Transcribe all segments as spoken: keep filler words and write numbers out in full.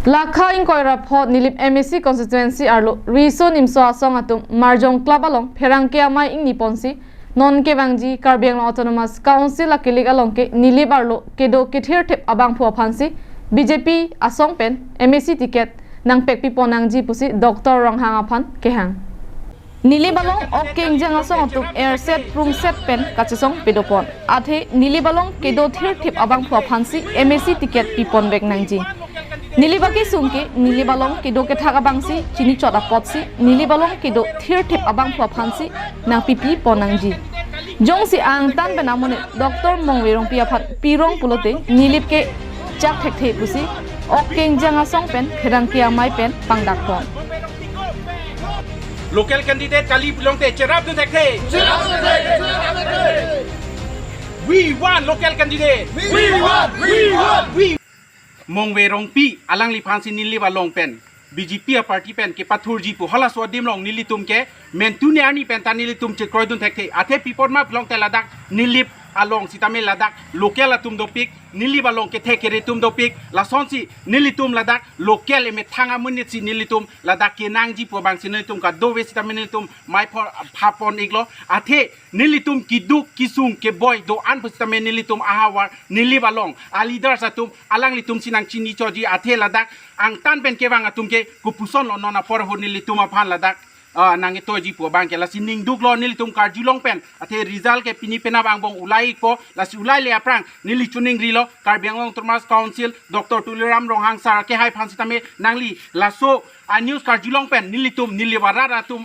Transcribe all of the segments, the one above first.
Lakha ingkoi ra pho Nilip M A C constituency arlo Riso Nimso Asong atum Marjong Club along pherangke amei ingni ponsi non kevangji Karbi Anglong Autonomous Council akilik along ke Nilip arlo kedo kethirthip abangphu aphansi B J P asong pen M A C ticket nangpekpi pon nangji pusi Doctor Ronghang aphan kehang. Nilip along ok kengjang asong atum erset prungset pen kachesong pedo pon. Athe Nilip along kedo thirthip abangphu aphansi M A C ticket pipon vek nangji. Nilip akesung ke Nilip along kedo kethak abangsi chinichot apotsi Nilip along kedo thirthip abangphu aphansi nangpipi pon nangji. Jongsi angtan pen amonit Doctor Mongve Rongpi aphan pirong pulote Nilip ke chak thekthe pusi ok kengjang asong pen pherangke amei pen pangdak pon. Local candidate kali pulote cherapdun thekthe. We want local candidate. We want, we want, we Mongve Rongpi alangliphansi Nilip along pen B J P aparty pen kepathurji pu halaso adim along nelitum ke mentune arni pen ta nelitum chekroidun thekthe. Athe pi apot ma pulote ladak Nilip along sitame ladak local atum dopik, Nilip along kethe kere atum dopik, lasonsi nelitum ladak local emethang amonitsi nelitum ladak kenangji pu abangsi nelitum kadokave sitame nelitum mei pho phapon iklo. Athe nelitum keduk kesung keboi do-an pusitame nelitum ahavar Nilip along aleaders atum alanglitumsi nangchinichotji. Athe ladak angtan pen kevang atum ke kopuson lo non apor ahut nelitum aphan ladak ah, nangketoiji pu abang ke lasi ningduklo nelitum karjulong pen. Athe result ke pini penap angbong ulai ikpo, lasi ulaile aphrang neli choningrilo Karbi Anglong Autonomous Council Doctor Tuliram Ronghang sir kehai aphan sitame nangli laso a news karjulong pen nelitum Nilip arat atum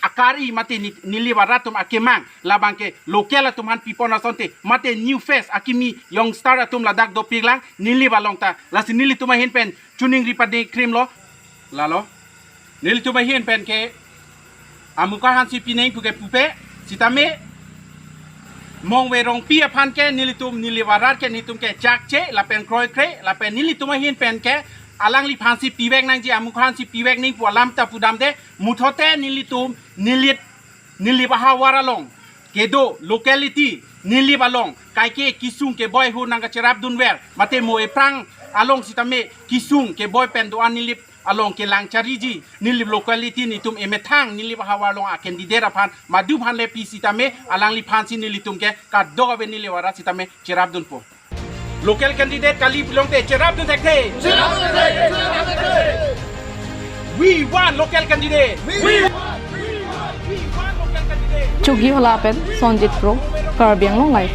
akari mate Ni- Nilip arat atum akemang labang ke local atum aphan pipon asonte mate new face akimi youngster atum ladak dopiklang Nilip along ta. Lasi nelitum ahin pen choningri pading krimlo. Lalo nelitum ahin pen ke amuka aphansi pineng puke pupe sitame Mongve Rongpi aphan ke nelitum Nilip arat ke nelitum ke chakche lapen kroikre lapen nelitum ahin pen ke alangliphansi pivek nangji, amuka aphansi pivek nang pu alam ta pudamde. Muthote nelitum Nilip Nilip ahavar along kedo locality Nilip along kaike kesung keboi ahut nangkacherapdunver mate mo ephrang along sitame kesung keboi pen do-an Nilip along kelang chariji Nilip locality nelitum emethang Nilip ahavar along a candidate aphan madu aphan le pi sitame alangliphansi nelitum ke kadokave Nilip arat sitame cherapdunpo. Local candidate kali pulote cherapdun thekthe. We want local candidate. We want, we want, we want local candidate. Chokihola pen Sonjit Kro, Karbi Anglong Live.